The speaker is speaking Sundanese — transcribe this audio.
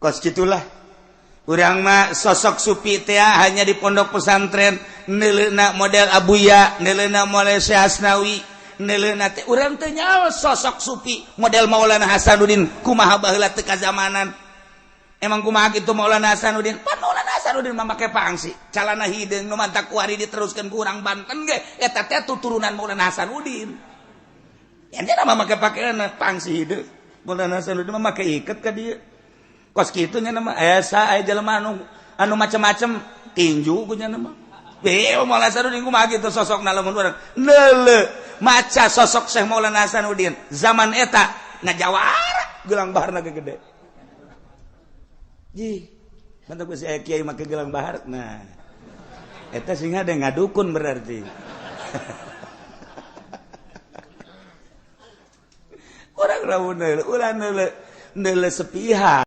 Kos gitulah urang mah sosok supi teh hanya di pondok pesantren, neuleuna model Abuya, neuleuna model Syekh Asnawi, neuleuna teh urang teu nyaho sosok supi model Maulana Hasanuddin kumaha baheula teu kazamanan. Emang kumaha kitu Maulana Hasanuddin? Pan Maulana Hasanuddin mah make pangsi, calana hideung, nu mantak kuari diteruskeun ku urang Banten ge eta teh tuturunan Maulana Hasanuddin. Yang dia mah make pakaian pangsi hideung. Maulana Hasanuddin mah make iket ka dieu. Kos kitu nya nama esa aya jelema anu anu macem-macem tinju ku nya nama. Maulana Hasanuddin kumaha kitu sosokna? Lamun urang neuleu maca sosok Syekh Maulana Hasanuddin zaman eta ngajawara, gelang baharna ge gede. Jih, mantap geus aya kiai make gelang bahar. Nah, eta sing ada ngadukun berarti. Urang lamun neuleu, ulah neuleu neuleu sepihak.